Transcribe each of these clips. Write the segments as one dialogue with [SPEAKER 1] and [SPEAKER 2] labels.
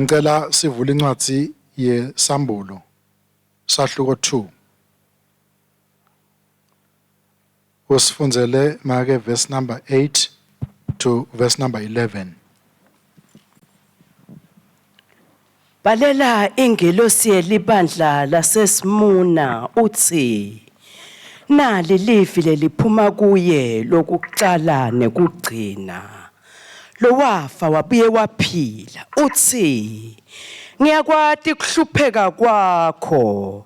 [SPEAKER 1] Ngicela sivule incwadi yeSambulo sahluko 2. Usifundzele make verse number 8 to verse number 11.
[SPEAKER 2] Balela ingelosi yelibandla laseSmuna utsi, Nali livi leliphuma kuye lokucala nekugcina, lowafa wabuye waphila, utsi, Ngiyakwati kuhlupheka kwakho,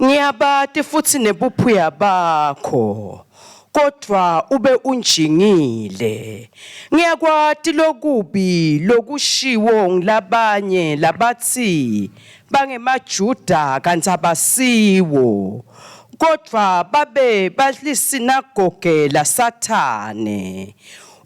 [SPEAKER 2] ngiyabati futsi nebuphuya bakho, kodvwa ube unjingile. Ngiyakwati lokubi lokushiwo ngulabanye labatsi bangemaJuda kantsi abasiwo, kodvwa babe balisinagoge laSathane.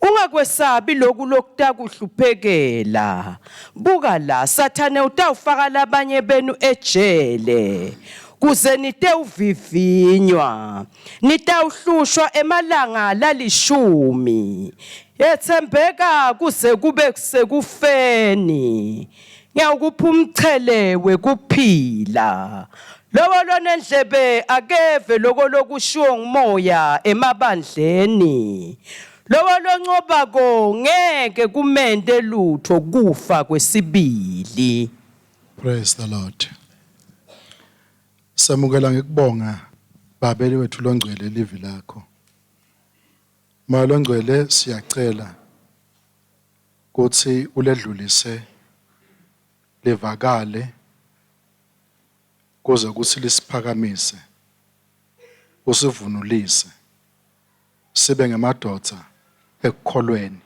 [SPEAKER 2] Ungakwesabi loku lokutakuhluphekela. Buka la, Sathane utawufaka labanye benu ejele kuze nitewuvivinywa. Nitawuhlushwa emalanga lalishumi. Yetsembeka kuze kube sekufeni. Ngiyawukupha umchele wekuphila. Lowo lonendlebe akeve loko lokushiwo ngumoya emabandleni. Lowo loncobako ngeke kumente lutho kufa kwesibili.
[SPEAKER 1] Praise the Lord. Samukela ngikubonga Babeli wethu longcwele livi lakho. Moya longcwele siyacela kutsi uledlulise livakale kuze kutsi lisiphakamise usivunulise sibe ngemadvodza ekukholweni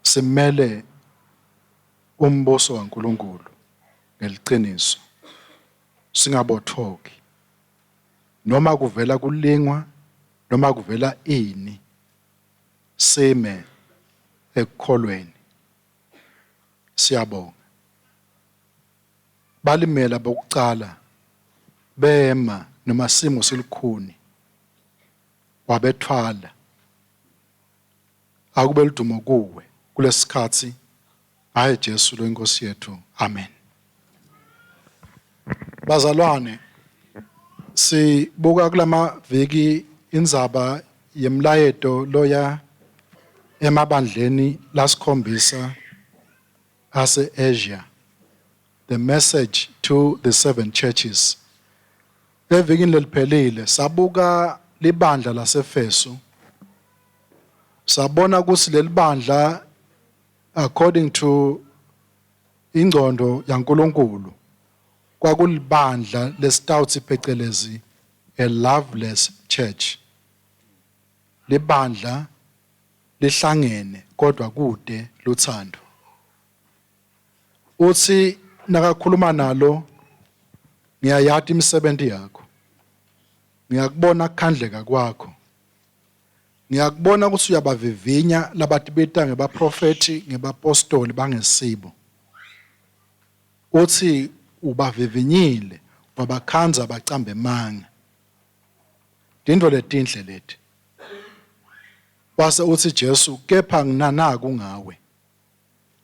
[SPEAKER 1] simele umbuso waNkulunkulu ngeliciniso singabothoki noma kuvela kulingwa noma kuvela ini sime ekukholweni siyabonga balimela bokucala bema noma simo silukhuni wabethwala akube ludumo kuwe kulesikhatsi ngaye Jesu lo inkosi yethu amen bazalwane sibuka kulamaviki indzaba yemlayeto loya emabandleni lasikhombisa ase-Asia the message to the seven churches evikini leliphelile sabuka libandla laseFesu sabona ukuthi lelibandla according to ingcondo yaNkulunkulu kwakulibandla lesitawutsi phecelezi a loveless church libandla lihlangene kodwa kude luthando uthi nakakhuluma nalo ngiyayati imisebenzi yakho ngiyakubona kukhandleka kwakho ngiyakubona ukuthi uyabavivinya labatibita ngebaprofethi ngebapostoli bangesibo uthi ubavivinyile wabakhandza bacambe emanga tintfo letinhle leti wase uthi Jesu kepha nginanaku ngawe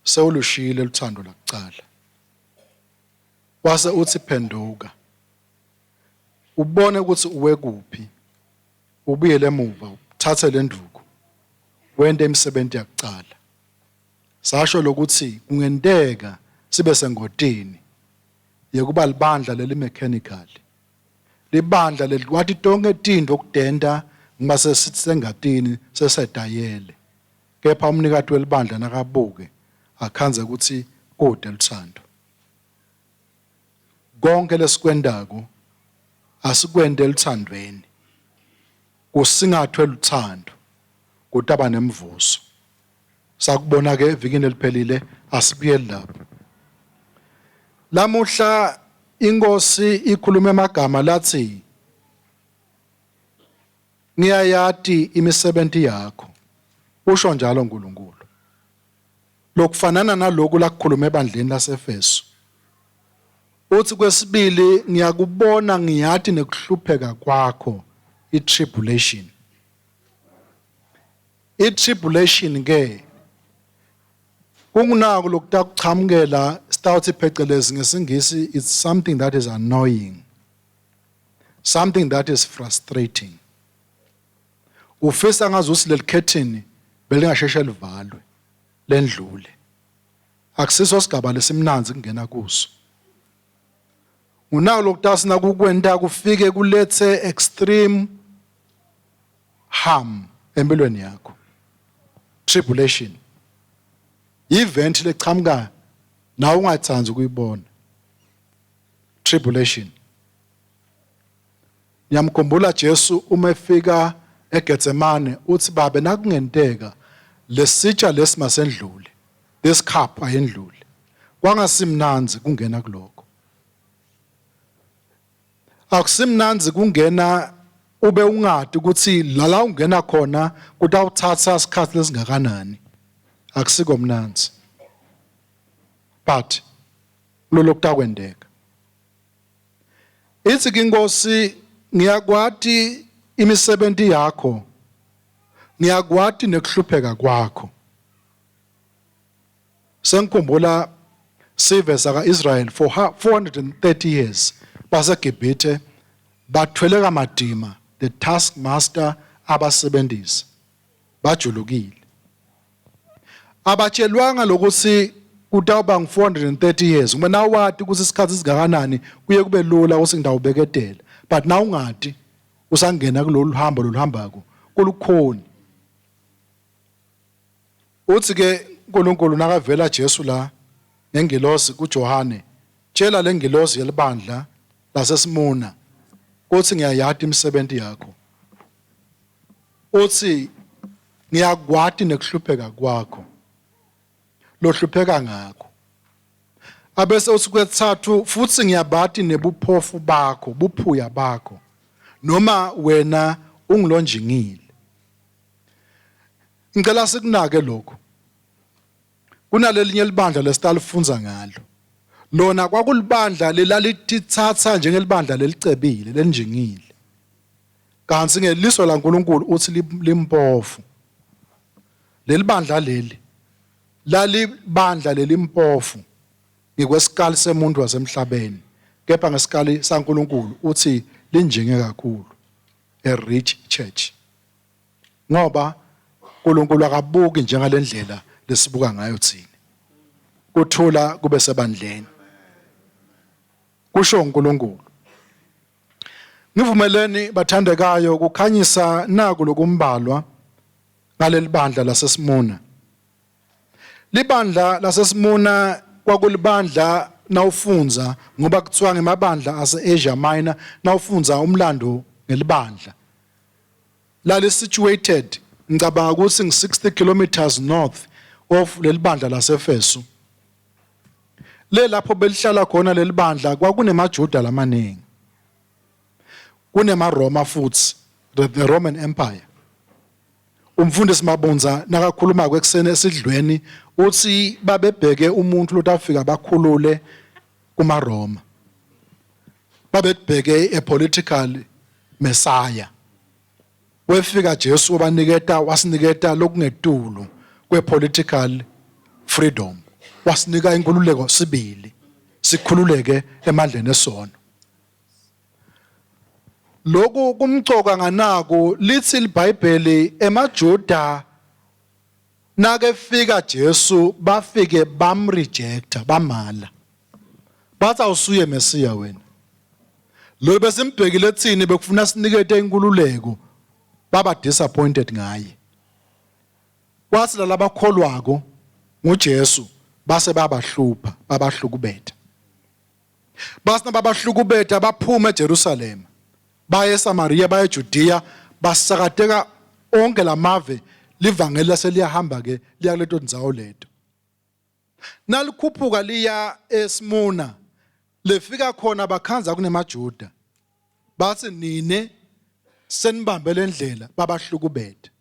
[SPEAKER 1] sewulushiyile luthando lakucala wase uthi phenduka ubone ukuthi uwe kuphi ubuyele emuva uthathe le nduku wente imisebenzi yakucala sasho lokuthi kungenteka sibe sengotini yekuba libandla leli mechanical libandla lelikwati tonke tintfo kudenta ngoba sesisengatini sesedayele kepha umnikati welibandla nakabuke akhandze ukuthi kude luthando konke lesikwentako asikwente eluthandweni kusingathwe luthando kutaba nemvuzo sakubona ke evikini eliphelile asibuyeli lapho lamuhla inkosi ikhuluma emagama lathi ngiyayati imisebenzi yakho usho njalo uNkulunkulu lokufanana naloku lakukhuluma ebandleni laseFesu uthi kwesibili ngiyakubona ngiyati nekuhlupheka kwakho i-tribulation i-tribulation ke Kungunaku lokutakuchamukela sitawuthi phecelezi ngesingisi it's something that is annoying. Something that is frustrating. Ufisa ngazuthi lelikhethini belingasheshe livalwe lendlule. Akusiso sigaba lesimnandzi kungena kuso. Unako lokutasina kukwenta kufike kulethe extreme harm empilweni yakho. Tribulation. Event lechamuka nawe ungathandi ukuyibona. Tribulation. Niyamkhumbula Jesu uma efika eGetsemane uthi babe nakungenteka lesitsha lesi masendlule this cup ayendlule kwangasimnanzi kungena kuloko akusimnanzi kungena ube ungati ukuthi lala ungena khona kutawuthatha isikhathi lesingakanani akusiko mnanzi but lolo kutakwendeka Ithi ke inkosi ngiyakwati imisebenzi yakho ngiyakwati nekuhlupheka kwakho sengikhumbula sive saka-Israel for 430 years baseGibhithe bathwele kamadima the taskmaster abasebenzisa bajulukile abatshelwanga lokuthi kutawuba ngu-430 years uma nawati ukuthi isikhathi singakanani kuye kube lula ukuthi ngidawubeketela but na ungati usangena kulolu hambo loluhambako kulukhoni uthi ke uNkulunkulu nakavela Jesu la ngengilosi kuJohane tshela lengilosi yelibandla laseSimuna kuthi ngiyayati imisebenzi yakho uthi ngiyakwati nekuhlupheka kwakho lohlupheka ngakho abese uthi kwesithathu futhi ngiyabati nebuphofu bakho buphuya bakho noma wena ungilonjingile ngicela sikunake lokho kunalelinye libandla lesitalifunza ngalo lona kwakulibandla lelalitithatha njengelibandla lelicebile lenjingile kanti ngeliso laNkuluNkulu uthi limpofu leli bandla leli lalibandla lelimpofu ngikwesikali semuntu wasemhlabeni kepha ngesikali saNkuluNkulu uthi linjinge kakhulu a rich church ngoba uNkulunkulu akabuki njengalendlela lesibuka ngayo thina kuthula kube sebandleni kusho uNkulunkulu Ngivumeleni bathandekayo kukhanyisa naku lokumbalwa ngaleli bandla laseSimuna. Libandla laseSimuna kwakulibandla nawufunza ngoba kuthiwa ngemabandla ase-Asia Minor nawufunza umlando ngelibandla. Lali situated ngicabanga ukuthi ngi-60 kilometers north of leli bandla laseFesu. Le lapho belihlala khona leli bandla kwakunemaJuda lamaningi. KunemaRoma futhi the, the Roman Empire. Umfundisi Mabunza nakakhuluma kwekuseni esidlweni uthi babebheke umuntu lotafika bakhulule kumaRoma. Babebheke a political messiah. Wefika Jesu wabaniketa wasiniketa lokungetulu kwepolitical freedom. Wasinika inkululeko sibili. Sikhululeke emandleni esono. Lokhu kumcoka nganaku lithi iBhayibheli emaJuda nakefika Jesu bafike bamrejecta bamala. Bathi awusuye Mesiya wena. Lo besimbhekile thini bekufuna sinikete inkululeko baba disappointed ngaye. Kwathi lalabakholwako nguJesu base babahlupha babahlukubeta. Base babahlukubeta baphuma eJerusalema baye eSamaria baye eJudiya basakateka onke lamave livangeli laseliyahamba ke liya kuleto ndzawo leto. Nalikhuphuka liya eSmuna lefika khona bakhanza kunemaJuda bathi nine senibambe lendlela babahlukubethe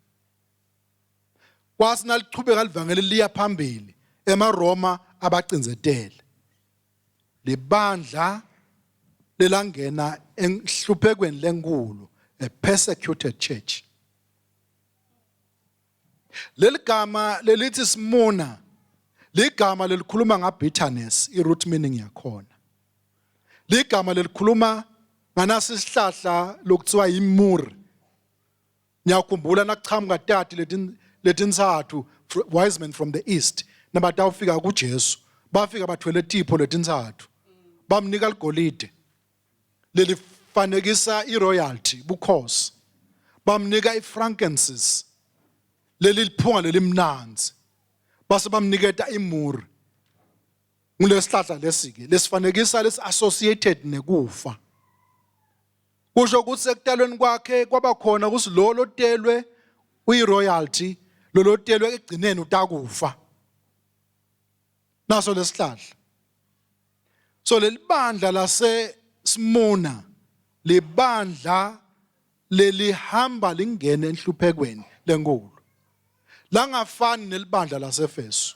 [SPEAKER 1] kwasi nalichubeka livangeli liya phambili emaRoma abacindzetele libandla lelangena enhluphekweni lenkulu a persecuted church Leli gama lelithi Smuna Ligama lelikhuluma ngabitterness, i-root meaning yakhona. Ligama lelikhuluma nganasi isihlahla lokuthiwa yimur. Niyakhumbula nakuchamuka tati letintsatfu wise men from the east nabatawufika kuJesu bafika bathwele tipho letintsatfu bamnika ligolide lelifanekisa iroyalty bukhosi bamnika ifrankincense leli liphunga lelimnandzi base bamniketa imuri ngulesihlahla lesi-ke lesifanekisa lesi-associated nekufa kusho ukuthi ekutalweni kwakhe kwaba khona ukuthi lo lotelwe uyi-royalty lo lotelwe ekugcineni utakufa naso lesihlahla so lelibandla lase Smyrna libandla lelihamba lingene enhluphekweni lenkulu langafani nelibandla laseFesu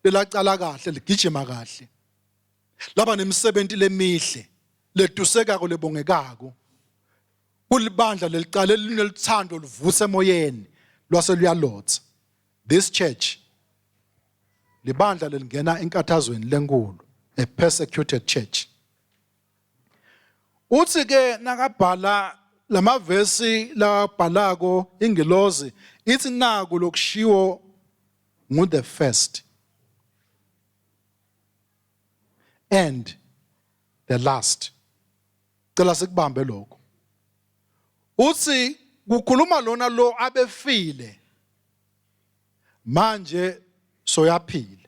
[SPEAKER 1] lelacala kahle ligijima kahle laba nemisebenti lemihle letusekako lebongekako kulibandla lelicale linelithando livuse emoyeni lwase luyalotsa This church libandla lelingena enkathazweni lenkulu, a persecuted church. Uthi ke nakabhala lamavesi labhalako ingilozi ithi naku lokushiwo ngu the first and the last. Cela sikubambe lokho. Uthi kukhuluma lona lo abefile manje soyaphila.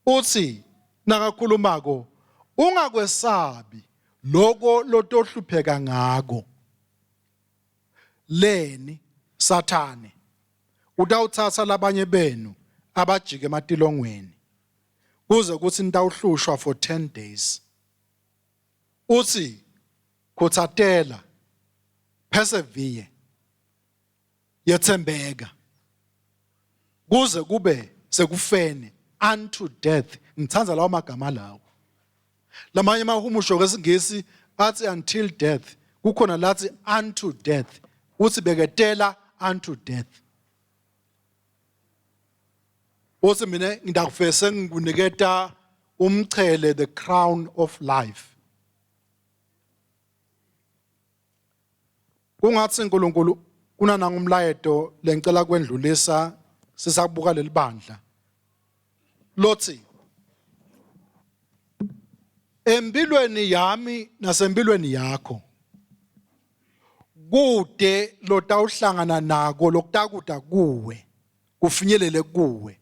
[SPEAKER 1] Uthi nakakhulumako ungakwesabi loko lotohlupheka ngako. Leni Sathane utawutsatsa labanye benu abajike ematilongweni kuze kutsi nitawuhlushwa for 10 days. Utsi khutsatela, persevere, yetsembeka kuze kube sekufeni unto death. Ngithanda lawo magama lawo. Lamanye amahumusho kwesingisi athi until death, kukhona lathi unto death. Uthi beketela unto death. Uthi mina ngidakufese ngikuniketa umchele the crown of life. Kungathi uNkulunkulu kunananga umlayeto lengicela kwendlulisa sisakubuka lelibandla. Lothi empilweni yami nasempilweni yakho kude lotawuhlangana nako lokutakuda kuwe kufinyelele kuwe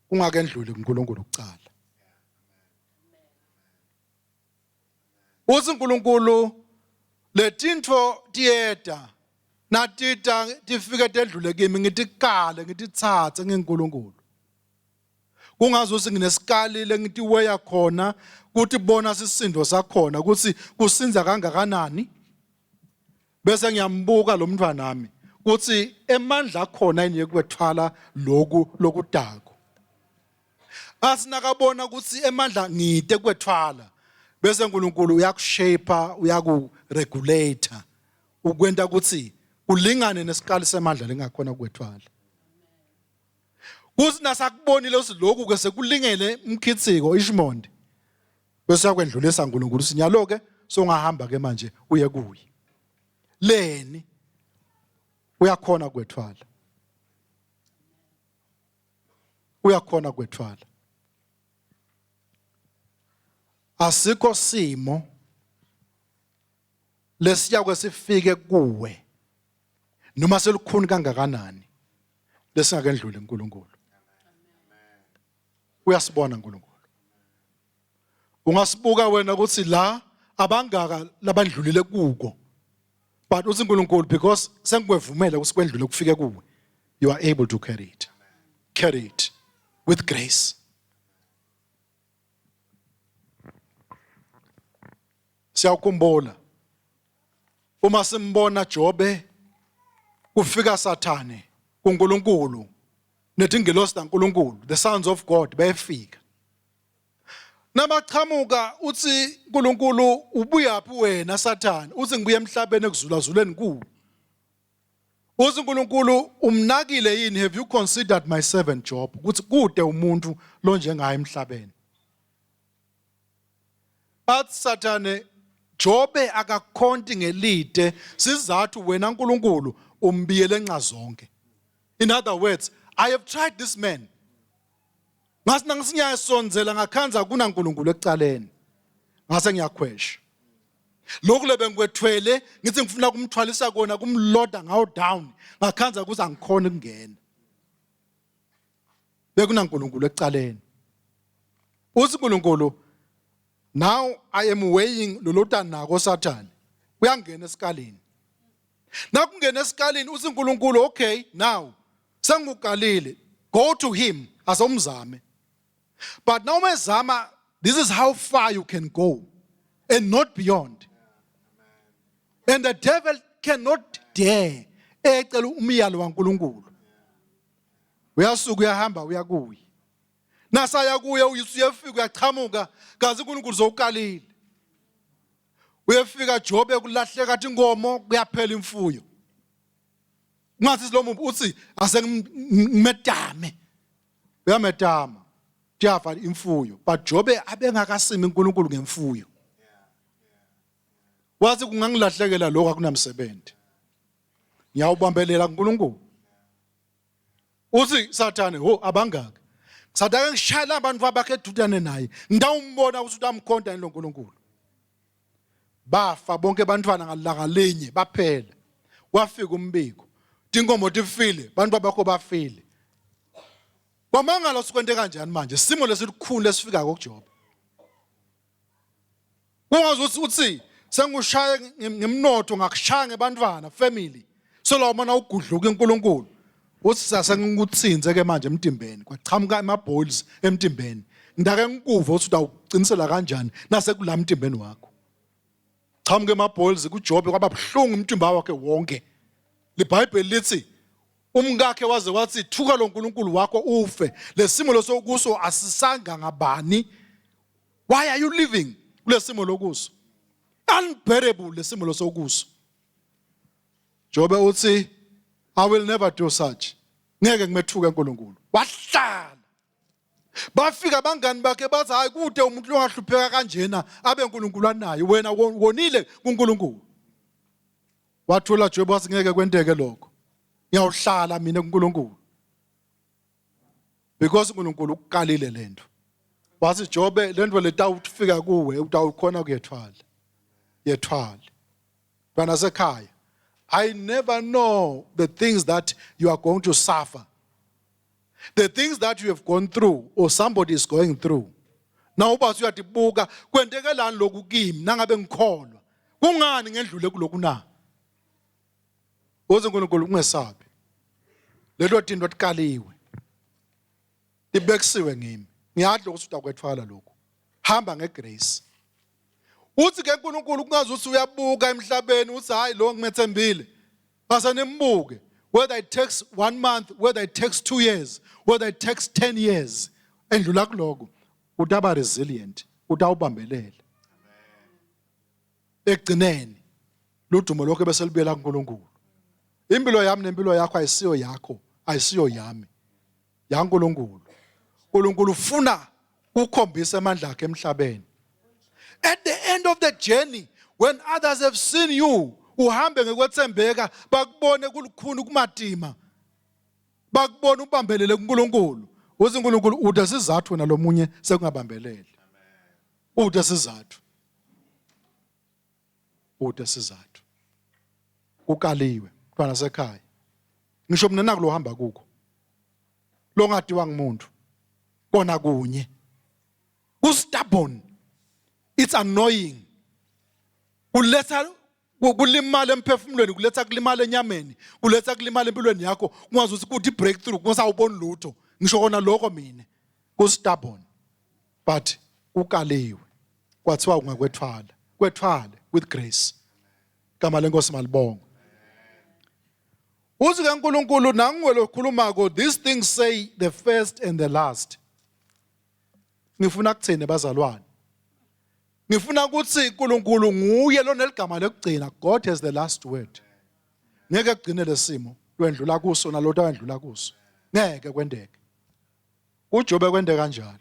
[SPEAKER 1] kungakendluli kuNkulunkulu kucala uthi uNkulunkulu letintfo tiyeda natita tifike tedlule kimi ngitikale ngititsatse nginguNkulunkulu Kungazuthi nginesikali lengitiweya khona ukuthi bona sisindo sakhona ukuthi kusinza kangakanani bese ngiyambuka lo mntwanami ukuthi emandla akhona yini yekwethwala loku lokudako asinakabona ukuthi emandla ngite kwethwala bese uNkulunkulu uyakushape uyakuregulate ukwenta ukuthi kulingane nesikali semandla lengakhona kwethwala Kuthi nasakubonile ukuthi lokhu ke sekulingene umkhithiko ishimondi bese uyakwendlulisa uNkulunkulu sinyalo ke songahamba ke manje uye kuye. Leni uyakhona kwethwala. Uyakhona kwethwala. Asikho simo lesiyakwe sifike kuwe noma selukhuni kangakanani lesingakendluli uNkulunkulu uyasibona uNkulunkulu ungasibuka wena ukuthi la abangaka labandlulile kuko but uthi uNkulunkulu because sengikwevumela ukuthi kwendlule kufike kuwe you are able to carry it carry it with grace Siyakhumbula uma simbona Jobe kufika Sathane kuNkulunkulu netingelosi taNkulunkulu the sons of God bayefika nabachamuka uthi uNkulunkulu ubuyaphi wena Sathane uthi ngibuye emhlabeni ekuzulazuleni kuwo. Uthi uNkulunkulu umnakile yini have you considered my servant Job ukuthi kude umuntu lonjengaye emhlabeni. Athi Sathane Jobe akakhonti ngelide sizathu wena uNkulunkulu umbiyele nxa zonke. In other words, I have tried this man. Ngase nangisinyayasondzela ngakhanza kunaNkulunkulu ekucaleni. Ngase ngiyakhwesha. Lokhu lebengikwethwele ngithi ngifuna kumthwalisa kona kumloda ngawo down ngakhanza ukuthi angikhona ukungena. BekunaNkulunkulu ekucaleni. Uthi uNkulunkulu now I am weighing lolota nako Sathane. Uyangena esikalini. Nakungena esikalini uthi uNkulunkulu okay now sengikukalile go to him asomzame. But now umezama this is how far you can go and not beyond. And the devil cannot dare ecela umyalo waNkulunkulu. Uyasuka uyahamba uyakuye. Nasaya kuye uyise uyefika uyachamuka kazi uNkulunkulu sowukalile. Uyefika Jobe kulahleka athi inkomo kuyaphela imfuyo. Kungathi lo muntu uthi asengimetame. Uyametama. Kuyafa imfuyo but Jobe abengakasimi uNkulunkulu ngemfuyo. Wathi kungangilahlekela lokho akunamsebenzi. Ngiyawubambelela kuNkulunkulu. Uthi Sathane, ho abangaki. Sathane ngishayela abantu abakhe edudane naye. Ngidawumbona ukuthi utamkhonta yini lo nkulunkulu. Bafa bonke abantwana ngalanga linye baphela. Kwafika umbiko. Tinkomo tifile, abantu abakho bafile. Kwamangala sikwente kanjani manje? Simo lesikhulu lesifika kuJob. Kungazi ukuthi uthi sengushaye ngemnotho ngakushaya ngebantwana family. So la umona ugudluka uNkulunkulu. Uthi sasengikuthinze ke manje emtimbeni kwachamuka ama balls emtimbeni. Ngidake ngikuve ukuthi utawuqinisela kanjani nasekula mtimbeni wakho. Chamuka ama balls kuJobe kwaba buhlungu umtimba wakhe wonke. LiBhayibheli lithi umkakhe waze wathi thuka lo nkulunkulu wakho ufe lesimo losokuso asisanga ngabani why are you living kulesimo lokuso unbearable lesimo losokuso Jobe uthi I will never do such ngeke ngimethuke uNkulunkulu wahlala bafika abangani bakhe bathi hayi kude umuntu longahlupheka kanjena abe uNkulunkulu anaye wena wonile kuNkulunkulu wathula Jobe wathi ngeke kwenteke lokho ngiyawuhlala mina kuNkulunkulu because uNkulunkulu ukukalile lento wathi Jobe lento letawufika kuwe utawukhona kuyethwala yethwala bana sekhaya I never know the things that you are going to suffer the things that you have gone through or somebody is going through na uba uyatibuka kwentekelani lokhu kimi nangabe ngikholwa kungani ngendlule kulokhu na uze uNkulunkulu ungesabi lelo tinto tikaliwe tibekisiwe ngimi ngiyadla ukuthi utakwethwala lokhu hamba ngegrace uthi ke uNkulunkulu kungazi ukuthi uyabuka emhlabeni uthi hayi lo ngimethembile base nimbuke whether it takes one month whether it takes 2 years whether it takes 10 years endlula kuloko utaba resilient utawubambelela ekugcineni ludumo lokho bese libuyela kuNkulunkulu impilo yami nempilo yakho ayisiyo yakho ayisiyo yami yaNkulunkulu uNkulunkulu ufuna ukukhombisa amandla akhe emhlabeni at the end of the journey when others have seen you uhambe ngekwethembeka bakubone kulukhuni kumatima bakubone ubambelele kuNkulunkulu uthi uNkulunkulu ude sizathu wena lomunye sekungabambelele ude sizathu ude sizathu kukaliwe mntwana sekhaya ngisho mina nakulo hamba kukho longadiwa ngumuntu kona kunye ku stubborn it's annoying kuletha kulimala emphefumulweni kuletha kulimala enyameni kuletha kulimala empilweni yakho kungazi ukuthi kuthi breakthrough kungasawuboni lutho ngisho kona lokho mina ku stubborn but kukaliwe kwathiwa ungakwethwala kwethwale with grace igama lenkosi malibongwe uthi kaNkuluNkulu nanguwe lokhulumako these things say the first and the last ngifuna kuthini bazalwane ngifuna ukuthi uNkulunkulu nguye loneligama lokugcina God has the last word ngeke kugcine lesimo lwendlula kuso nalota wendlula kuso ngeke kwendeke kuJobe kwende kanjalo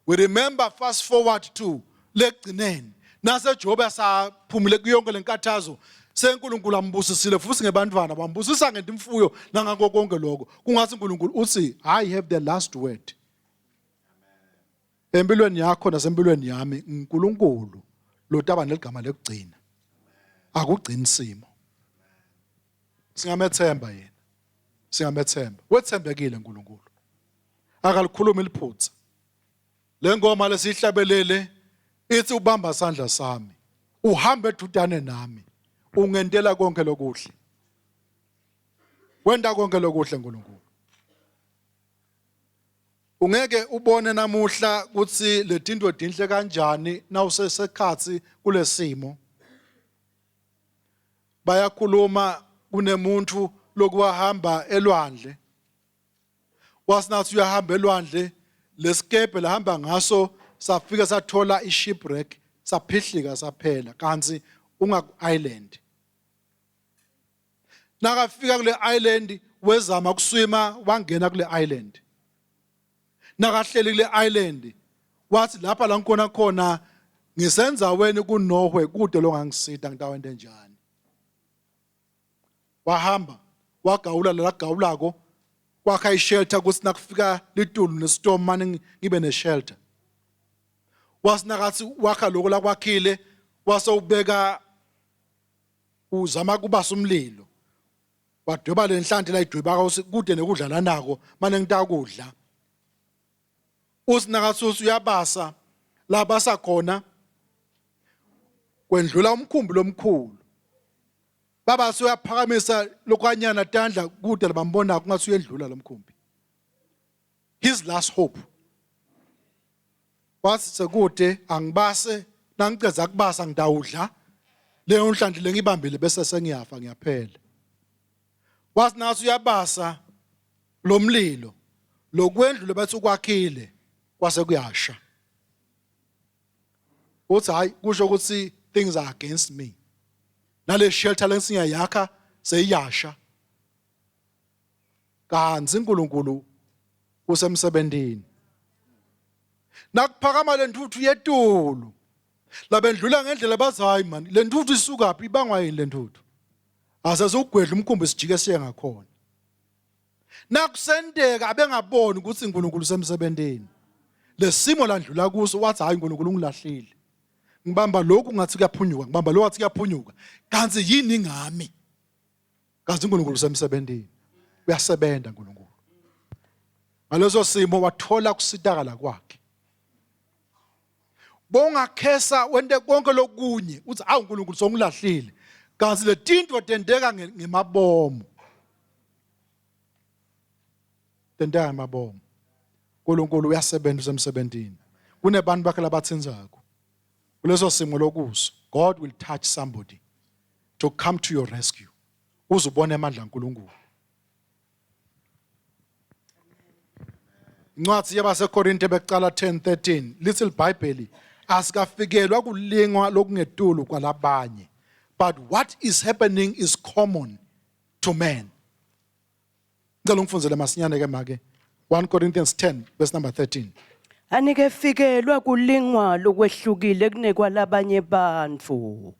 [SPEAKER 1] we remember fast forward to legcineni naseJobe asaphumile kuyonke lenkathazo seNkulunkulu ambusisile futhi ngebantwana bambusisa ngentimfuyo nangako konke lokho kungathi uNkulunkulu uthi i have the last word empilweni yakho nasempilweni yami uNkulunkulu lotaba neligama lekugcina akugcini isimo singamethemba yena singamethemba wethembekile uNkulunkulu akalikhulumi liphutha le ngoma lesihlabelele ithi ubamba sandla sami uhambe edudane nami ungentela konke lokuhle wenda konke lokuhle uNkulunkulu Ungeke ubone namuhla ukuthi letinto dinhle kanjani nawusesekhathi kulesimo. Bayakhuluma kunemuntu lokuwahamba elwandle. Wasinathi uyahamba elwandle lesikebhe lahamba ngaso safika sathola ishipwreck saphihlika saphela kanti ungaku island. Nakafika kule island wezama kuswima wangena kule island. Nakahleli kule island wathi lapha la ngikhona khona ngisenzaweni kuNohwe kude longangisita ngitawente njani. Wahamba wagawula la gawulako kwakha ishelter kuthi nakufika litulu nestorm mane ngibe neshelter. Wasinakathi wakha lokho lakwakhile wase ubeka uzama kubasa umlilo wadweba le nhlanti layidwebaka uthi kude nekudla lanako mane ngitakudla uthi nakasuthi uyabasa la basa khona kwendlula umkhumbi lomkhulu baba usuyaphakamisa lokwanyana tandla kude labambonako kungathi uyendlula lo mkhumbi his last hope wathi sekude angibase nangiceza kubasa ngidawudla leyo nhlanhla lengibambile bese sengiyafa ngiyaphela wathi nathi uyabasa lo mlilo lokwendlu lebathi ukwakhile kwase kuyasha uthi hayi kusho ukuthi things are against me nale shelter lensingiyakha seyiyasha kanti uNkulunkulu usemsebentini nakuphakama lentuthu yetulu labendlula ngendlela bathi hayi man lentuthu isukaphi ibangwa yini lentuthu asesugwedla umkhumbi sijike siye ngakhona nakusenteka abengaboni ukuthi uNkulunkulu usemsebentini lesimo landlula kuso wathi hayi uNkulunkulu ungilahlile ngibamba lokhu ngathi kuyaphunyuka ngibamba lo wathi kuyaphunyuka kanti yini ngami Kazi uNkulunkulu usemsebenzini. Uyasebenza uNkulunkulu. Ngaleso simo wathola kusitakala kwakhe. Bongakhesa wente konke lokunye uthi awu uNkulunkulu songilahlile. Kanti letinto tenteka ngemabomu. Tenteka ngemabomu. uNkulunkulu uyasebenza usemsebenzini. Kunebantu bakhe labathinzako. Kuleso simo lokuso God will touch somebody. to come to your rescue uze ubone amandla kaNkulunkulu Incwadi yabaseKorinte bekuqala 10:13 lithi iBhayibheli asikafikelwa kulingwa lokungetulu kwalabanye but what is happening is common to man Ngicela ungifundzele masinyane ke make 1 Corinthians 10 verse number 13.
[SPEAKER 2] Anikefikelwa kulingwa lokwehlukile kunekwalabanye bantfu.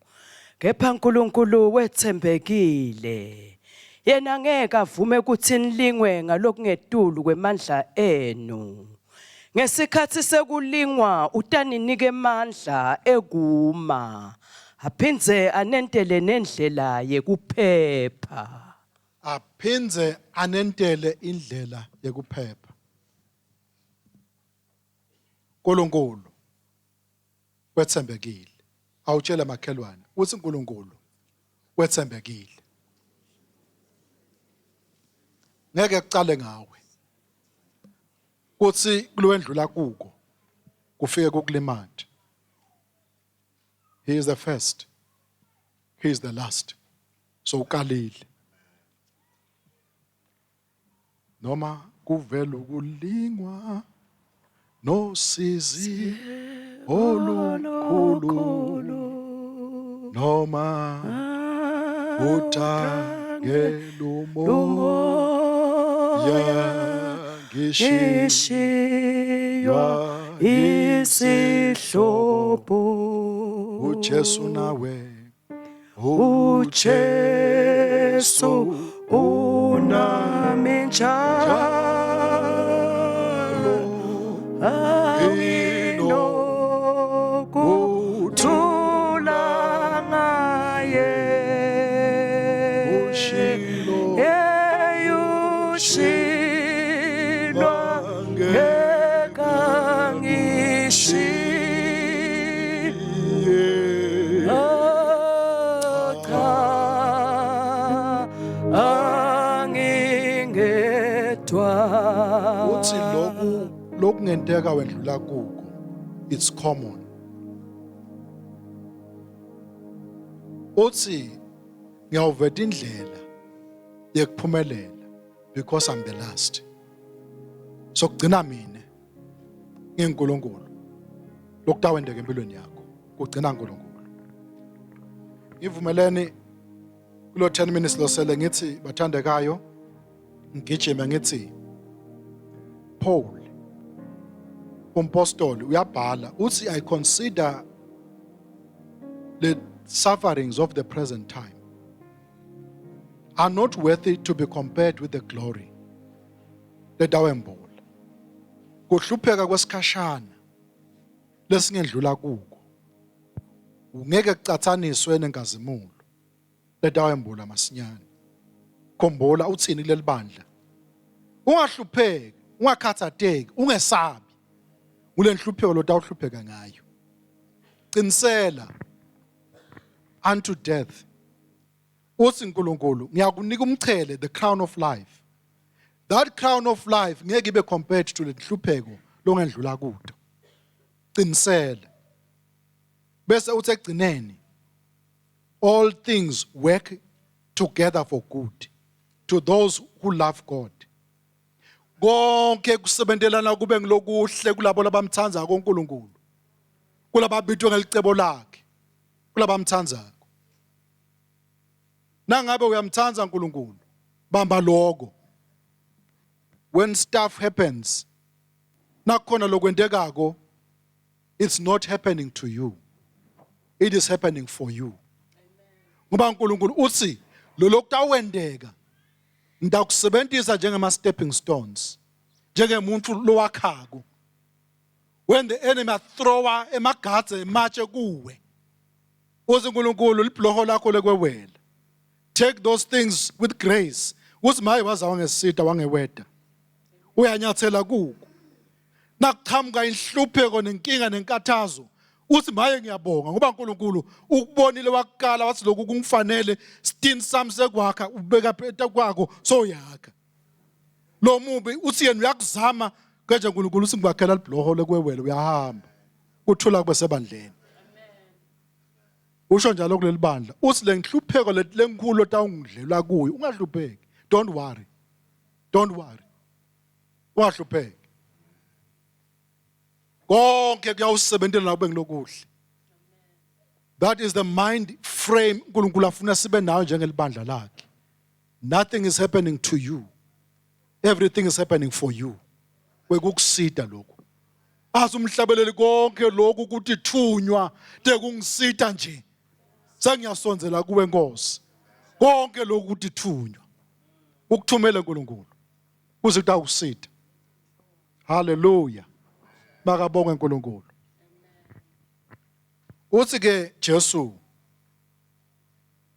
[SPEAKER 2] Kepha uNkulunkulu wetsembekile. Yena ngeke avume kutsi nilingwe ngalokungetulu kwemandla enu. Ngesikhatsi sekulingwa utaninika emandla ekuma aphindze anentele nendlela yekuphepha.
[SPEAKER 1] Aphindze anentele indlela yekuphepha. Nkulunkulu wetsembekile. Awutshele makhelwane uthi uNkulunkulu wetsembekile. Ngeke kucale ngawe. Kuthi kulowendlula kuko kufike kukulimate. He is the first. He is the last. So ukalile. Noma kuvela ukulingwa nosizi olukhulu noma uthangile. Ngelumoya
[SPEAKER 2] ngishiywa isihlobo.
[SPEAKER 1] uJesu nawe.
[SPEAKER 2] uJesu unami njalo, anginokuthula ngaye.
[SPEAKER 1] Ushilo.
[SPEAKER 2] Eyushilwa ngekangishi. Cha, angingedwa.
[SPEAKER 1] Uthi lokhu lokungenteka wendlula kuko, it's common. Uthi ngiyawuveta indlela yekuphumelela because I'm the last. So kugcina mina nginguNkulunkulu, lokutawendeka empilweni yakho kugcina uNkulunkulu. Ngivumeleni kulo 10 minutes losele ngithi, bathandekayo, ngigijime ngithi Paul umpostoli uyabhala, uthi, "I consider the sufferings of the present time are not worthy to be compared with the glory letawembula." Kuhlupheka kwesikhashana lesingendlula kuko ungeke kucathaniswe nenkazimulo letawembula masinyane. Khumbula uthini kuleli bandla: ungahlupheki, ungakhathateki, ungesabi kule nhlupheko lotawuhlupheka ngayo. Qinisela unto death. Uthi uNkulunkulu, ngiyakunika umchele, the crown of life. That crown of life ngeke ibe compared to lenhlupheko longendlula kudo. Qinisela. Bese uthi ekugcineni, all things work together for good to those who love God. Konke kusebentelana kube ngilokuhle kulabo labamthandzako uNkulunkulu, kulababitwe ngelicebo lakhe, kulabamthandzako. Nangabe uyamthandza uNkulunkulu, bamba lokho. When stuff happens, nakhona lokwentekako, it's not happening to you, it is happening for you, ngoba uNkulunkulu uthi lo lokutawendeka ngitakusebenzisa njengama stepping stones, njengemuntu lowakhako. When the enemy throwa emagadze ematshe kuwe, uthi uNkulunkulu libhuloho lakho lekwewela. Take those things with grace. Uthi maye waza wangesida wangeweda, uyanyathela kuko. Nakuqhamuka inhlupheko nenkinga nenkathazo, uthi maye ngiyabonga ngoba uNkulunkulu ukubonile wakuqala, wathi lokhu kungifanele, sitini sami sekwakha ubeka phetha kwakho, so yakha. Lo mubi uthi yena uyakuzama kenje, uNkulunkulu uthi ngikwakhela libhuloho lekwewela, uyahamba, kuthula kube sebandleni. Usho njalo kuleli bandla, uthi le nhlupheko lenkulu otawungidlelwa kuyo, ungahlupheki, don't worry, don't worry, ungahlupheki, konke kuyawusebentela kube ngilokuhle. That is the mind frame uNkulunkulu afuna sibe nayo njengelibandla lakhe. Nothing is happening to you, everything is happening for you. Kwekukusida lokhu azi umhlabeleli, konke lokhu ukuthi thunywa tekungisita nje, sengiyasondzela kuwe Nkosi. Konke lokhu ukuthi thunywa ukuthumele uNkulunkulu kuze kutakusida. Haleluya, makabonge uNkulunkulu. Uthi ke Jesu,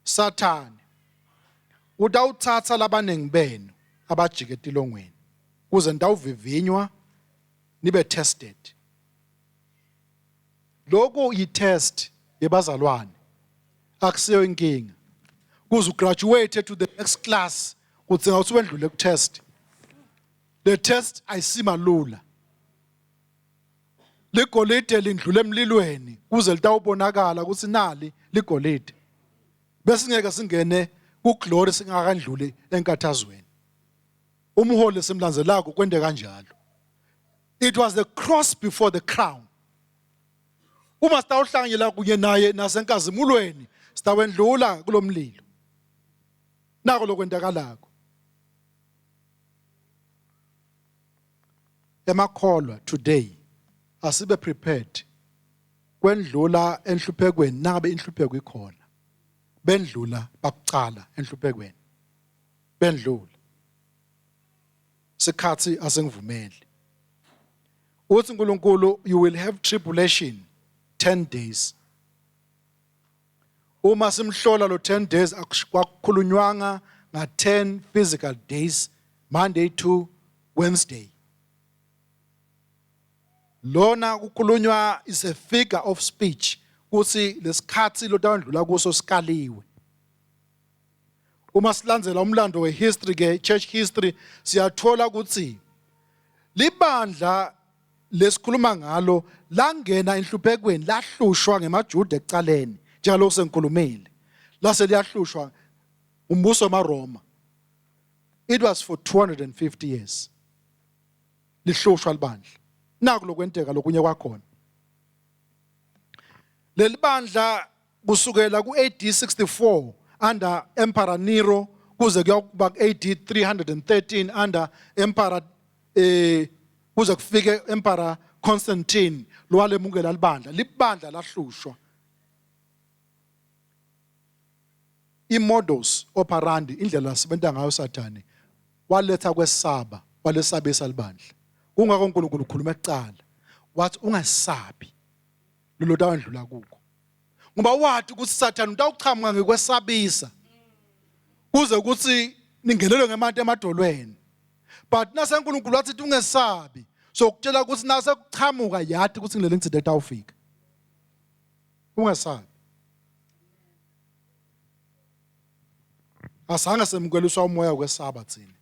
[SPEAKER 1] Sathane utawuthatha labaningi benu abajike etilongweni kuze nitawuvivinywa, nibe tested. Lokhu yi-test yebazalwane, akusiyo inkinga. Kuze ugraduate to the next class kudzinga ukuthi wendlule ku-test. Le test ayisimalula. Ligolide lindlule emlilweni kuze litawubonakala ukuthi nali ligolide. Besingeke singene kuglory singakandluli enkathazweni. Umholi simlandzelako kwente kanjalo. It was the cross before the crown. Uma sitawuhlanganyela kunye naye nasenkazimulweni, sitawendlula kulomlilo. Nako lokwenzakalako. Emakholwa today asibe prepared kwendlula enhluphekweni nangabe inhlupheko ikhona. Bendlula bakucala enhluphekweni. Bendlula. Sikhathi asingivumeli. Uthi uNkulunkulu you will have tribulation 10 days. Uma simhlola lo 10 days kwakukhulunywanga nga 10 physical days Monday to Wednesday. Lona kukhulunywa is a figure of speech kuthi lesikhathi lotawendlula kuso sikaliwe. Uma silandzela umlando wehistory ke church history siyathola ukuthi libandla lesikhuluma ngalo langena enhluphekweni lahlushwa ngemaJuda ekucaleni njengalokhu sengikhulumile lase liyahlushwa umbuso wamaRoma. It was for 250 years lihlushwa libandla. Naku lokwenteka lokunye kwakhona. Lelibandla kusukela ku-AD 64 under Emperor Nero kuze kuyokuba ku-AD 313 under Emperor eh kuze kufike Emperor Constantine lowalemukela libandla. Libandla lahlushwa. I-modus operandi indlela asebenta ngayo Sathane waletha kwesaba walesabisa libandla. Kungakho uNkulunkulu ukhuluma ekucala wathi ungasabi lolo tawendlula kuko ngoba wathi ukuthi Sathane utawuchamuka ngekwesabisa kuze ukuthi ningenelwe ngemanti emadolweni but nase uNkulunkulu wathi ungesabi so kutshela ukuthi nase kuchamuka yathi ukuthi ngilele ngitsite tawufika ungesabi. Asange semukeliswa umoya wokwesaba thina.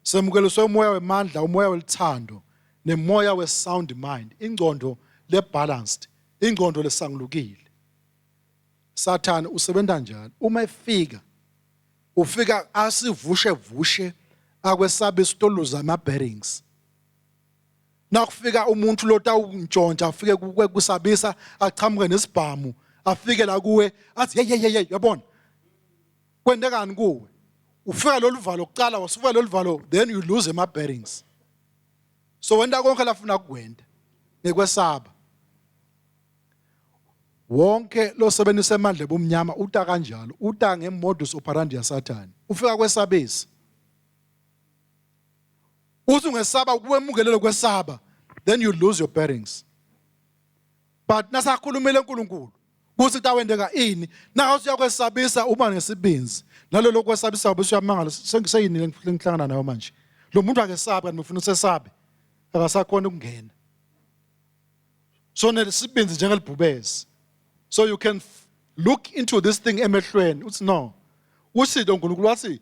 [SPEAKER 1] Semukeliswe umoya wemandla, umoya welithando nemoya we-sound mind, ingcondo le-balanced, ingcondo lesangulukile. Sathane usebenza njalo. Uma efika ufika asivushe vushe akwesabisa utoluza ama-bearings. Nakufika umuntu lotawuntshontsha afike kusabisa achamuke nesibhamu afike la kuwe athi hey hey hey yabona kwentekani kuwe ufika lolu valo kuqala wasuka lolu valo then you lose ama bearings so wenta konke lafuna kukwenta ngekwesaba wonke losebenzisa emandla ebumnyama uta kanjalo uta ngemodus operandi yaSathane ufika kwesabisa uthi ungesaba ukuwemukelele kwesaba then you lose your bearings but nasakhulumile uNkulunkulu kuthi kutawendeka ini nawe uyakwesabisa uma ngesibinzi nalolo kwesabisa bese uyamangala sengiseyini lengihlangana nayo manje lo muntu akesabi kanti ufuna usesabe akasakhona ukungena so nesibinzi njengelibhubesi so you can look into this thing emehlweni uthi no ushilo uNkulunkulu wathi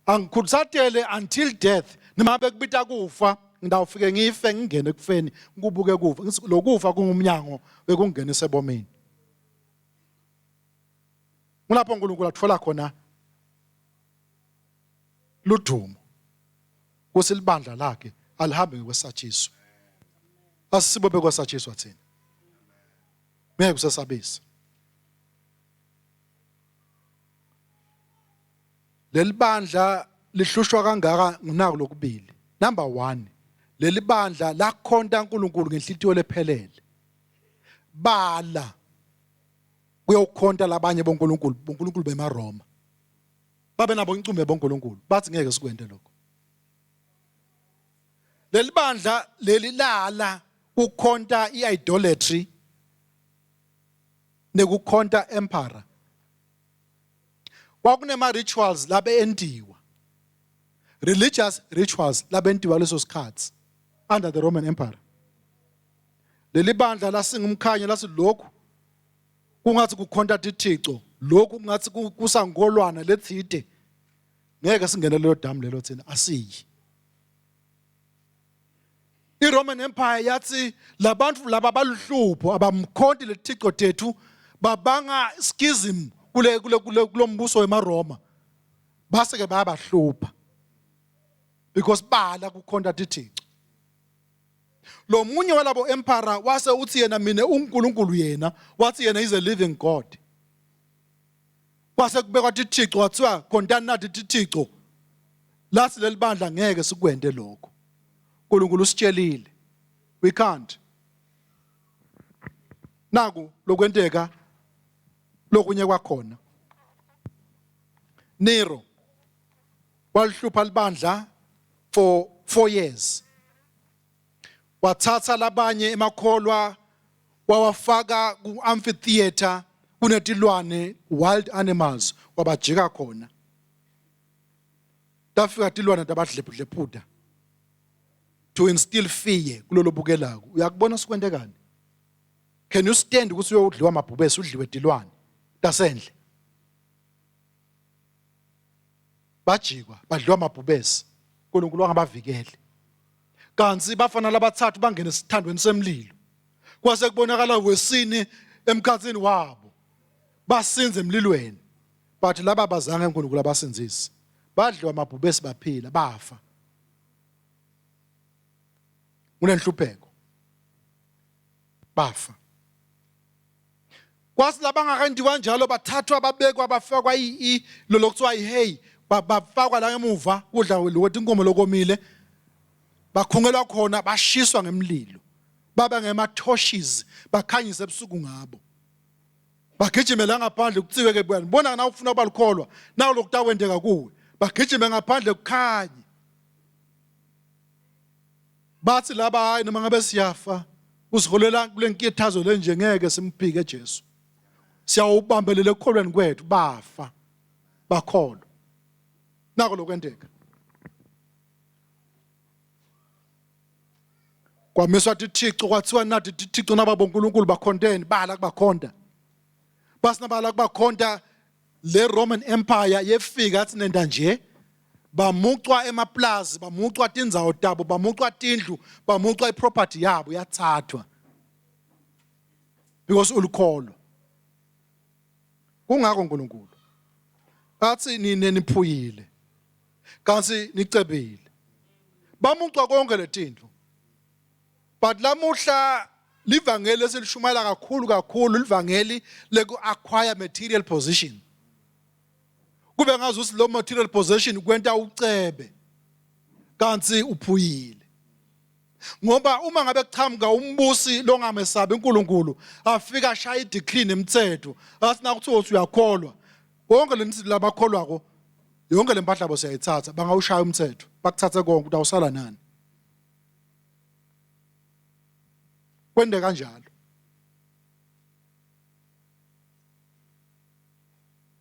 [SPEAKER 1] angikhulisatele until death noma bekubita kufa ngidawufike ngife ngingene ekufeni ngikubuke kufa lokufa kungumnyango bekungenisa ebomini kulapho uNkulunkulu athola khona ludumo kuthi libandla lakhe alihambe ngokwesatshiswa asibo bekwasatshiswa thina ngeke kusesabisa Leli bandla lihlushwa kangaka ngunaku lokubili. Number 1, leli bandla lakhonta uNkulunkulu ngenhlitiyo lephelele. Bala kuyokhonta labanye boNkulunkulu, boNkulunkulu bemaRoma. Babe nabo incumbe boNkulunkulu, bathi ngeke sikwente lokho. Leli bandla leli lala ukukhonta i-idolatry nekukhonta emperor. Kwakunema rituals labe entiwa, religious rituals labe entiwa leso sikhathi under the Roman Empire. Leli bandla lasingumkhanyo lasi lokhu kungathi kukhonta tithixo, lokhu kungathi kusangolwana lethide, ngeke singene lelo damu lelo thina asiyi. IRoman Empire yathi labantu laba baluhlupho abamkhonti lethixo tethu babanga schism kule kule kule kulombuso wemaRoma base ke bayabahlupha because bala kukhonta tithixo. Lo munye walabo emperor wase uthi yena mina uNkulunkulu, yena wathi yena is a living God. Kwase kubekwa tithixo kwathiwa khontani nathi tithixo. Lathi lelibandla ngeke sikwente lokho. uNkulunkulu usitshelile. We can't. Naku lokwenteka lokunye kwakhona. Nero walihlupha libandla for 4 years. Wathatha labanye emakholwa wawafaka ku amphitheater kunetilwane wild animals wabajika khona. Tafika tilwane tabadlepudlephuda to instill fear kulolo bukelako. Uyakubona sikwentekani? Can you stand ukuthi uyodliwa amabhubesi udliwe tilwane tasendle? Bajikwa badliwa amabhubesi. uNkulunkulu wangabavikele. Kanti bafana labathathu bangena esithandweni semlilo. Kwase kubonakala wesine emkhathini wabo. Basinze emlilweni. But laba bazange uNkulunkulu abasinzise. Badliwa amabhubesi baphila bafa. Kunenhlupheko. Bafa. Kwathi labangakentiwa njalo bathathwa babekwa bafakwa i lolo kuthiwa i-hay bafakwa la ngemuva kudla lokho inkomo lokomile bakhungelwa khona bashiswa ngemlilo baba ngema-torches bakhanyise ebusuku ngabo bagijime la ngaphandle kuthiwe ke buyani bona na ufuna ukuba likholwa nawu lokutakwenteka kuwe bagijime ngaphandle kukhanye bathi laba hayi noma ngabe siyafa usiholela kule nkethazo lenje ngeke simphike Jesu siyawubambelela ekukholweni kwethu bafa bakholwa nako lokwenteka kwamiswa tithixo kwathiwa nathi tithixo nababo uNkulunkulu bakhonteni bala kubakhonta basinabala kubakhonta le Roman Empire yefika athi nenda nje bamucwa emaplazi bamucwa tindzawo tabo bamucwa tindlu bamucwa iproperty yabo yathathwa because ulikholo kungako uNkulunkulu athi nine niphuyile kanti nicebile bamucwa konke letintfo but lamuhla livangeli esilishumayela kakhulu kakhulu livangeli leku acquire material position kube ngazi ukuthi lo material possession kwenta ucebe kanti uphuyile ngoba uma ngabe kuchamuka umbusi longamesabi uNkulunkulu afika ashaya idecree nemithetho athi nakuthiwa uthi uyakholwa konke lenithi labakholwako yonke lempahla yabo siyayithatha bangawushaya umthetho bakuthathe konke utawusala nani kwende kanjalo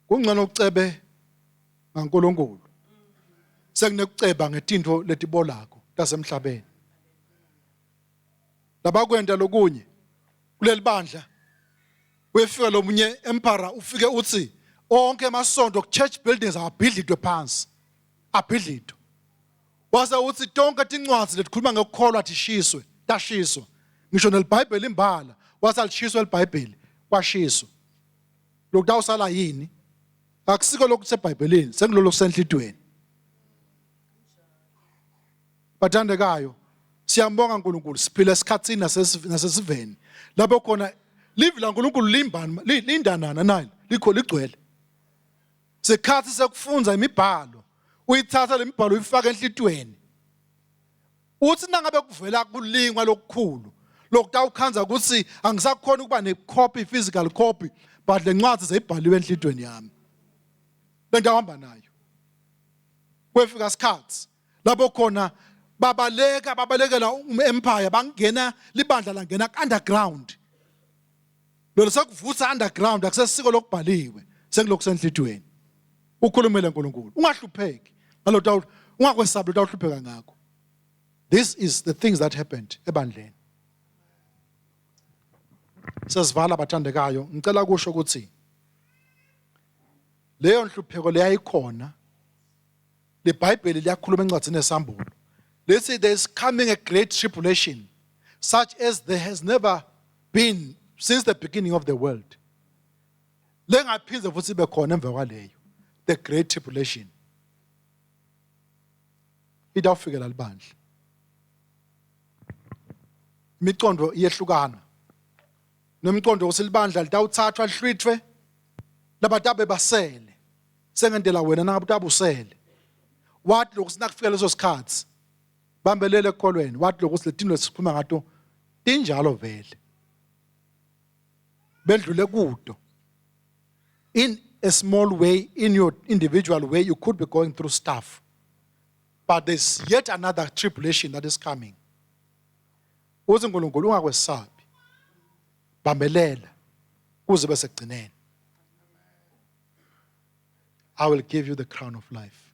[SPEAKER 1] Kungcono ucebe ngaNkulunkulu. Sekunekuceba ngetintfo letibolako tasemhlabeni. Labakwenta lokunye kuleli bandla uyefika lomunye emperor ufike uthi onke emasonto church buildings awabhidlitwe phansi abhidlitwe wase uthi tonke tincwadzi letikhuluma ngekukholwa tishiswe tashiswa ngisho nelibhayibheli imbala wase alishiswe libhayibheli kwashiswa lokutawusala yini akusiko lokusebhayibhelini sekulolo kusenhlitweni bathandekayo siyambonga uNkulunkulu siphila esikhathini nasesiveni lapho khona livi laNkulunkulu limbani lindanana nayo likho ligcwele sikhathi sekufundza imibhalo uyithatha lemibhalo uyifaka enhlitweni Uthi nangabe kuvela kulingwa lokukhulu lokutawukhandza ukuthi angisakhona ukuba ne-copy physical copy but le ncwadi seyibhaliwe enhlitweni yami bengihamba nayo kwefika isikhathi lapho khona babaleka babalekela um-empire bangena libandla langena underground lolo sekuvutha underground akusesiko lokubhaliwe sekulokhu senhlitweni ukhulumele uNkulunkulu ungahlupheki ngalokho ungakwesabi utawuhlupheka ngakho this is the things that happened ebandleni sesivala bathandekayo ngicela kusho ukuthi leyo nhlupheko leyayikhona leBhayibheli liyakhuluma encwadini yesambulo lithi there is coming a great tribulation such as there has never been since the beginning of the world lengaphinde futhi ibe khona emva kwaleyo the great tribulation itawufikela libandla imicondo iyehlukana nomcondo ukuthi libandla litawuthathwa lihlwithwe labatabe basele Sengentela wena nangabe utabusele. Wathi lokhu sinakufika leso sikhathi. Bambelele ekukholweni. Wathi lokhu siletinto lesikhuluma ngato tinjalo vele. Bedlule kuto. In a small way, in your individual way, you could be going through stuff. But there's yet another tribulation that is coming. Uthi uNkulunkulu ungakwesabi. Bambelela kuze bese kugcineni. I will give you the crown of life.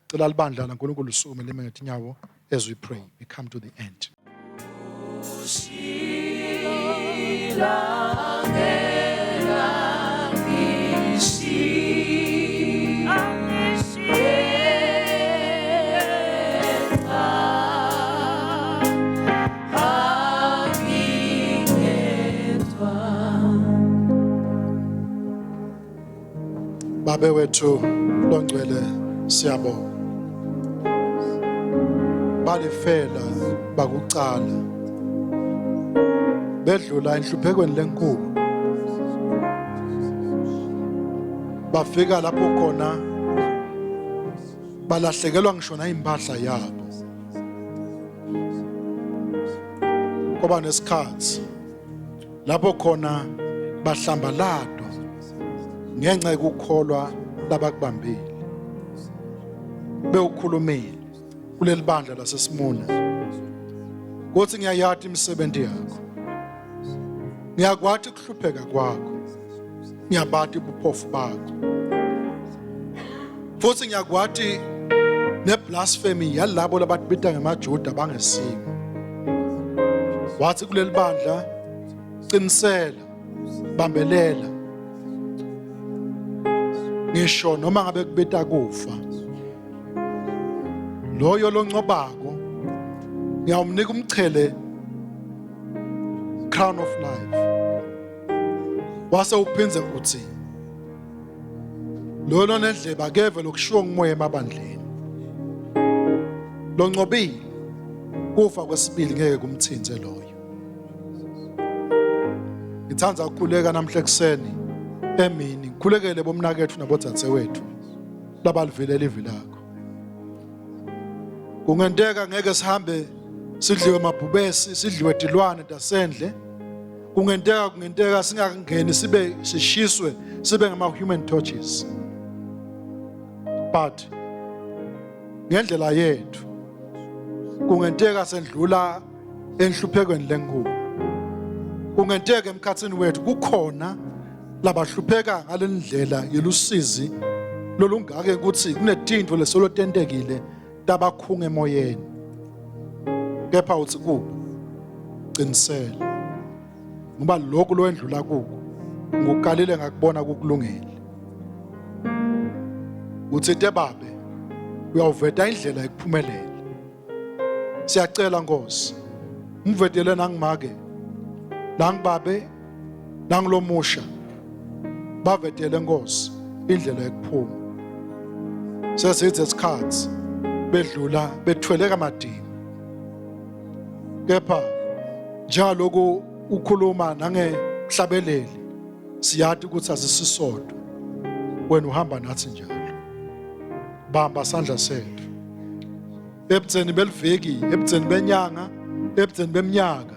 [SPEAKER 1] Cela libandla laNkulunkulu lisukume lime ngetinyawo as we pray. We come to the end. Babe wethu longcwele siyabonga. Balifela bakucala. Bedlula enhluphekweni lenkulu. Bafika lapho khona balahlekelwa ngisho nayimpahla yabo. Kwaba nesikhathi lapho khona bahlambaladwa ngenxa yokukholwa labakubambile bewukhulumile kuleli bandla laseSimuna kuthi ngiyayati imisebenzi yakho ngiyakwati ukuhlupheka kwakho ngiyabati ubuphofu bakho futhi ngiyakwati neblasphemy yalabo labatibita ngemaJuda bangesiwo wathi kuleli bandla qinisela bambelela ngisho noma ngabe kubita kufa loyo loncobako ngiyawumnika umchele crown of life wase uphindze uthi loyo lonendlebe akeve lokushiwo ngumoya emabandleni loncobile kufa kwesibili ngeke kumthinze loyo ngithanda ukukhuleka namhla ekuseni emini ngikhulekele bomnakethu nabodzadzewethu labalivile livi lakho kungenteka ngeke sihambe sidliwe mabhubesi sidliwe tilwane tasendle kungenteka kungenteka singakangeni sibe sishiswe sibe ngama human torches but ngendlela yethu kungenteka sendlula enhluphekweni lenkulu kungenteka emkhathini wethu kukhona labahlupheka ngalendlela yelusizi lolungake ukuthi kunetintfo lesolotentekile tabakhunga emoyeni kepha uthi kubo qinisela ngoba lokhu lowendlula kuko ngukalile ngakubona kukulungele uthinte babe uyawuveta indlela ekuphumelela siyacela Nkosi umvetele nangimake nangibabe nangilomusha bavetele Nkosi indlela yokuphuma sesithe isikhathi bedlula bethwele kamadini kepha njaloku ukhuluma nangehlabeleli siyati ukuthi asisisodwa wena uhamba nathi njalo bamba sandla sethu ebudzeni beliviki ebudzeni benyanga ebudzeni beminyaka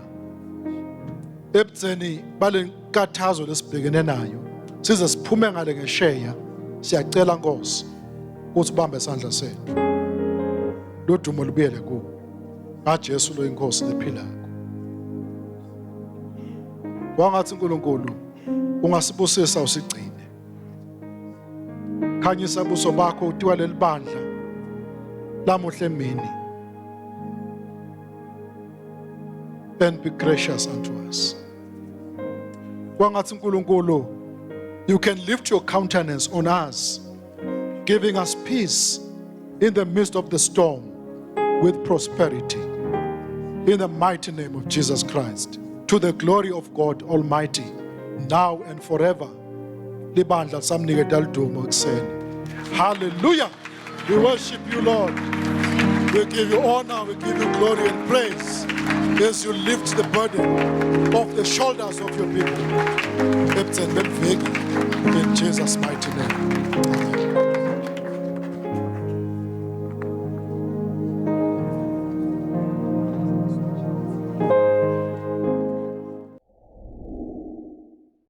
[SPEAKER 1] ebudzeni balenkathazo lesibhekene nayo size siphume ngale ngesheya siyacela Nkosi ukuthi ubambe isandla sethu lodumo lubuyele kuwe ngaJesu lo inkosi lephilako wangathi uNkulunkulu ungasibusisa usigcine Khanyisa buso bakho utiwa leli bandla lamuhla emini. And be gracious unto us. Kwangathi uNkulunkulu you can lift your countenance on us giving us peace in the midst of the storm with prosperity in the mighty name of Jesus Christ to the glory of God Almighty now and forever libandla samniketa ludumo ekuseni hallelujah we worship you lord we give you honor we give you glory and praise as you lift the burden off the shoulders of your people ebudeni bemveki in jesus mighty name.